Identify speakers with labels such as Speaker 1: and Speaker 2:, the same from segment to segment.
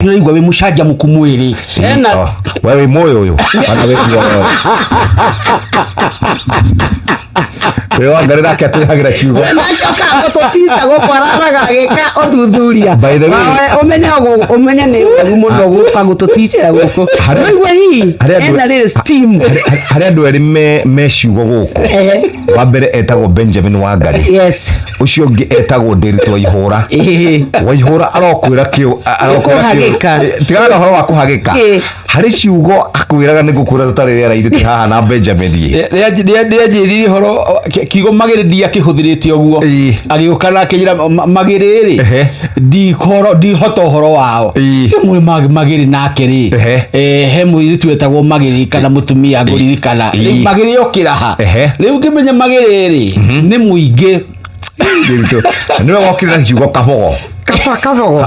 Speaker 1: Nĩũraigua wĩ mũcanjamũku mwĩrĩ.
Speaker 2: Ena
Speaker 3: Oh, we wĩ muoyo ũyũ kana wĩ muoyo wĩ Wangarĩ nake atwĩhagĩra ciugo.
Speaker 2: Acoka gũtũtica gũkũ araraga agĩka ũthuthuria.
Speaker 3: By the way-
Speaker 2: Wawe, ũmenye ũmenye nĩ ũru mũno gũka gũtũticĩra gũkũ. Ũigue hihi ena rĩrĩ steam.
Speaker 3: Harĩ andũ erĩ me ciugo gũkũ. Wa mbere etagwo Benjamin Wangarĩ. Ũcio ũngĩ etagwo Ndĩritũ Waihũra. Waihũra arokwĩra kĩũ arokwĩra kĩũ.
Speaker 2: Kũhagĩka.
Speaker 3: Tigana na ũhoro wa kũhagĩka.
Speaker 2: Kĩ?
Speaker 3: Harĩ ciugo akwĩraga nĩ ngũkwĩra tũtarĩ rĩera-inĩ twĩ haha na Benjamin ĩ.
Speaker 1: Nĩanjĩrire ũhoro kiugo magĩrĩ ndiakĩhũthĩrĩte ũguo. Agĩũka na akĩnjĩra magĩrĩ rĩ, ndihota ũhoro wao. Rĩmwe magĩrĩ nake rĩ, he mũirĩtu wetagwo magĩrĩ kana mũtumia ngũririkana. Rĩu magĩrĩ okĩra ha. Rĩu ngĩmenya magĩrĩ rĩ, nĩ mũingĩ.
Speaker 3: Ndĩritũ. Nĩwe wokire na kiugo kabogo.
Speaker 2: Kaba kabogo.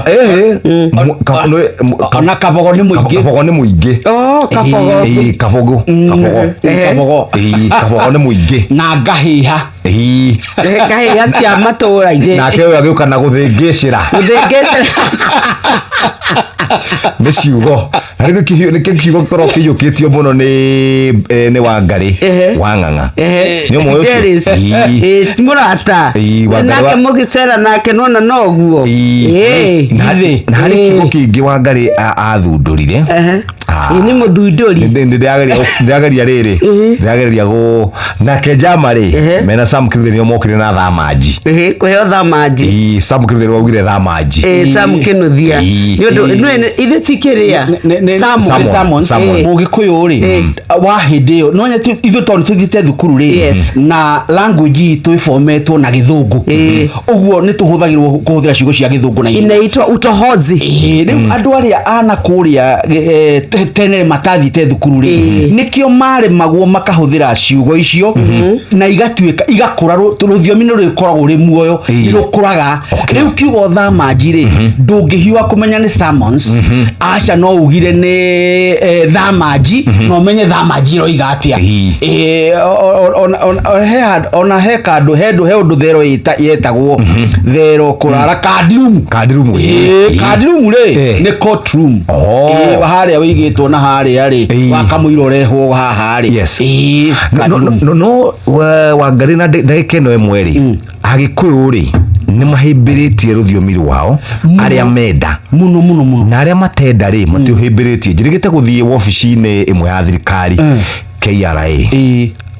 Speaker 1: Ona kabogo nĩ mũingĩ.
Speaker 3: Kabogo nĩ mũingĩ.
Speaker 2: Oh, kabogo.
Speaker 3: Ĩĩ, kabogo. Kabogo.
Speaker 1: Kabogo.
Speaker 3: Ĩĩ, kabogo nĩ mũingĩ.
Speaker 1: Na ngahĩha.
Speaker 3: Ĩĩ.
Speaker 2: Ngahĩha cia matũũra-inĩ.
Speaker 3: Nake ũyũ agĩũka na gũthĩngĩcĩra.
Speaker 2: Gũthĩngĩcĩra.
Speaker 3: Nĩ ciugo. Na rĩu nĩkĩo kiugo gĩkoragwo kĩiyũkĩtio mũno nĩ Wangarĩ wa Ng'ang'a. Nĩ ũmwe ũcio?
Speaker 2: Dennis.
Speaker 3: Ĩĩ.
Speaker 2: Ĩĩ, ti mũrata.
Speaker 3: Ĩĩ, Wangarĩ
Speaker 2: Nake mũgĩcera nake nona noguo.
Speaker 3: Ĩĩ.
Speaker 2: Ĩĩ.
Speaker 3: Na harĩ
Speaker 2: Ĩĩ.
Speaker 3: kiugo kĩngĩ Wangarĩ athundũrire.
Speaker 2: Ĩĩ, nĩ mũthundũri.
Speaker 3: Ndĩrageria rĩrĩ. Ndĩrageria gũ nake Jama rĩ mena Sam Kiruthi nĩo mokire na thamanji.
Speaker 2: Kũheo thamanji.
Speaker 3: Ĩĩ, Sam Kiruthi nĩwe waugire thamanji.
Speaker 2: Ĩĩ, Sam Kinuthia.
Speaker 3: Ĩĩ.
Speaker 2: Nĩ ũndũ nĩ ithuĩ ti kĩrĩa.
Speaker 1: Salmon.
Speaker 3: Salmon. Salmon.
Speaker 1: Mũgĩkũyũ rĩ wa hĩndĩ ĩyo no nyeti ithuĩ tondũ tũthiĩte thukuru rĩ na language itũ ĩbometwo na gĩthũngũ, ũguo nĩ tũhũthagĩrwo kũhũthĩra ciugo cia gĩthũngũ na ihenya.
Speaker 2: Inaitwa utohozi.
Speaker 1: Ĩĩ, rĩu andũ arĩa ana kũrĩa tene matathiĩte thukuru rĩ, nĩkĩo maremagwo makahũthĩra ciugo icio na igatuĩka igakũra. Rũthiomi nĩ rũkoragwo rĩ muoyo, nĩ rũkũraga. Rĩu kiugo thamanji rĩ, ndũngĩhiũha kũmenya nĩ summons, aca, no ugire nĩ thamanji na ũmenye thamanji ĩroiga atĩa. Ĩĩ, ona he kandũ he he ũndũ thero yetagwo thero kũrara kandirumu.
Speaker 3: Kandirumu,
Speaker 1: Ĩĩ, kandirumu rĩ nĩ court room.
Speaker 3: Oh.
Speaker 1: Ĩĩ, harĩa wĩigĩtwo na harĩa rĩ wakamũira ũrehwo haha rĩ. Ĩĩ,
Speaker 3: No,
Speaker 1: kandirumu.
Speaker 3: no Wangarĩ na ndagĩka ĩno ĩmwe rĩ, Agĩkũyũ rĩ nĩ mahĩmbĩrĩtie rũthiomi rwao arĩa menda
Speaker 1: mũno mũno mũno,
Speaker 3: na arĩa matenda rĩ matiũhĩmbĩrĩtie. Njĩrĩgĩte gũthiĩ wabici-inĩ ĩmwe ya thirikari, KRA,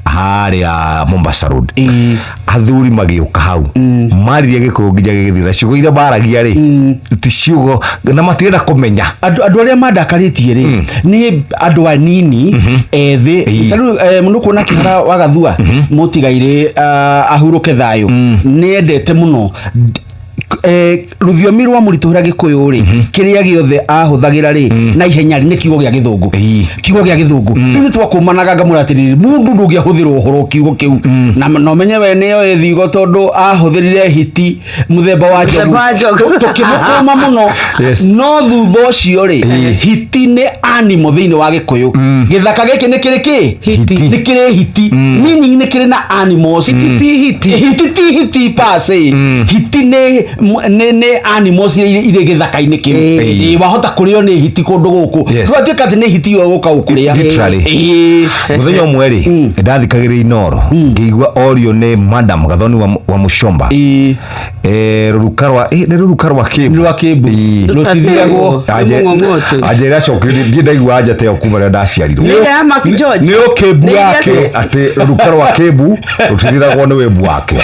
Speaker 3: harĩa Mombasa Road. Athuri magĩũka hau maririe Gĩkũyũ nginya gĩgĩthira, na ciugo iria maragia rĩ ti ciugo na matirenda kũmenya.
Speaker 1: Andũ arĩa mandakarĩtie rĩ nĩ andũ anini ethĩ. Tarĩu mũno kuona Kĩhara wa Gathua mũtigairĩ, ahurũke thayũ, nĩ endete mũno rũthiomi rwa mũritũhĩra Gĩkũyũ rĩ, kĩrĩa gĩothe ahũthagĩra rĩ na ihenya rĩ nĩ kiugo gĩa gĩthũngũ. Kiugo gĩa gĩthũngũ rĩu nĩ twakũmanaga ngamwĩra atĩrĩrĩ, mũndũ ndũngĩahũthĩra ũhoro kiugo kĩu na ũmenye we nĩoĩ thigo tondũ ahũthĩrire hiti mũthemba wa njogu.
Speaker 2: Mũthemba wa njogu.
Speaker 1: Tũkĩmũkũma mũno. No thutha ũcio rĩ, hiti nĩ animal thĩinĩ wa Gĩkũyũ. Gĩthaka gĩkĩ nĩ kĩrĩ kĩ?
Speaker 2: Hiti.
Speaker 1: Nĩ kĩrĩ hiti, meaning nĩ kĩrĩ na animals.
Speaker 2: Hiti ti hiti.
Speaker 1: Hiti ti hiti pase. Hiti nĩ animals iria irĩ gĩthaka-inĩ kĩu. Ĩĩ, wahota kũrĩo nĩ hiti kũndũ gũkũ. Twatuĩka atĩ nĩ hiti ĩyo gũka gũkũrĩa.
Speaker 3: Literally. Mũthenya ũmwe rĩ ndathikagĩrĩria Inoro, ngĩigua orio nĩ Madam Gathoni wa Mũcomba. Rũruka rwa nĩ rũruka rwa Kĩmbu.
Speaker 1: Rwa Kĩmbu. Rũtithiragwo.
Speaker 2: Mũng'ong'ote.
Speaker 3: Anjĩra acokerie ndiĩ ndaigua anja ta ĩyo kuma rĩrĩa ndaciarirwo.
Speaker 2: Nĩ ya Mark George.
Speaker 1: Nĩ ũkĩmbu
Speaker 2: Nĩ
Speaker 1: wake.
Speaker 3: Atĩ rũruka rwa Kĩmbu rũtithiragwo nĩ wĩmbu wakĩo.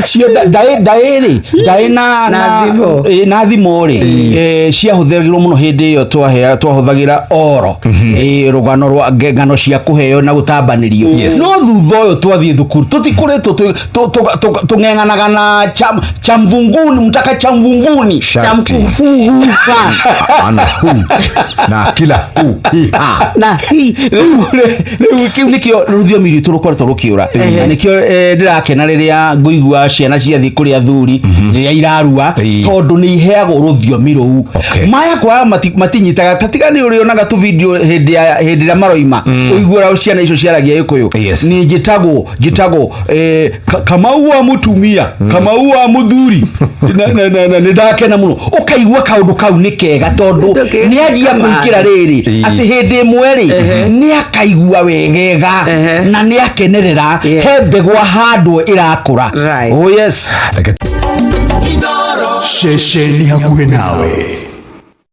Speaker 1: Cio ndaĩ rĩ, ndaĩ na
Speaker 2: Na thimo.
Speaker 1: Na thimo rĩ ciahũthagĩrwo mũno hĩndĩ ĩyo twahũthagĩra oro rũgano rwa ng'ano cia kũheo na gũtambanĩrio. No thutha ũyũ twathiĩ thukuru tũtikũrĩtwo tũng'eng'anaga na cha mvunguni, mtaka cha mvunguni.
Speaker 3: Sharti.
Speaker 2: Chamkufuhuka.
Speaker 3: Ana hu na kila hu hi ha.
Speaker 2: Na hi.
Speaker 1: Rĩu kĩu nĩkĩo rũthiomi rwitũ rũkoretwo rũkĩũra, na nĩkĩo ndĩrakena rĩrĩa Ngũigua ciana ciathiĩ kũrĩ athuri rĩrĩa irarua, tondũ nĩ iheagwo rũthiomi rũu. Maya kwaga matinyitaga, tatiga nĩ ũrĩonaga tu video hĩndĩ ya hĩndĩ ĩrĩa maroima, ũiguaga ciana icio ciaragia Gĩkũyũ. Niĩ njĩtagwo Kamau wa mũtumia, Kamau wa mũthuri, na nĩ ndakena mũno. Ũkaigua kaũndũ kau nĩ kega tondũ
Speaker 2: Ndũkĩ-
Speaker 1: nĩ anjia kũingĩra rĩrĩ, atĩ hĩndĩ ĩmwe rĩ, nĩ akaigua wegega na nĩ akenerera. He mbegũ ahandwo ĩrakũra. Oh yes.
Speaker 4: Ceceni hakuhĩ nawe.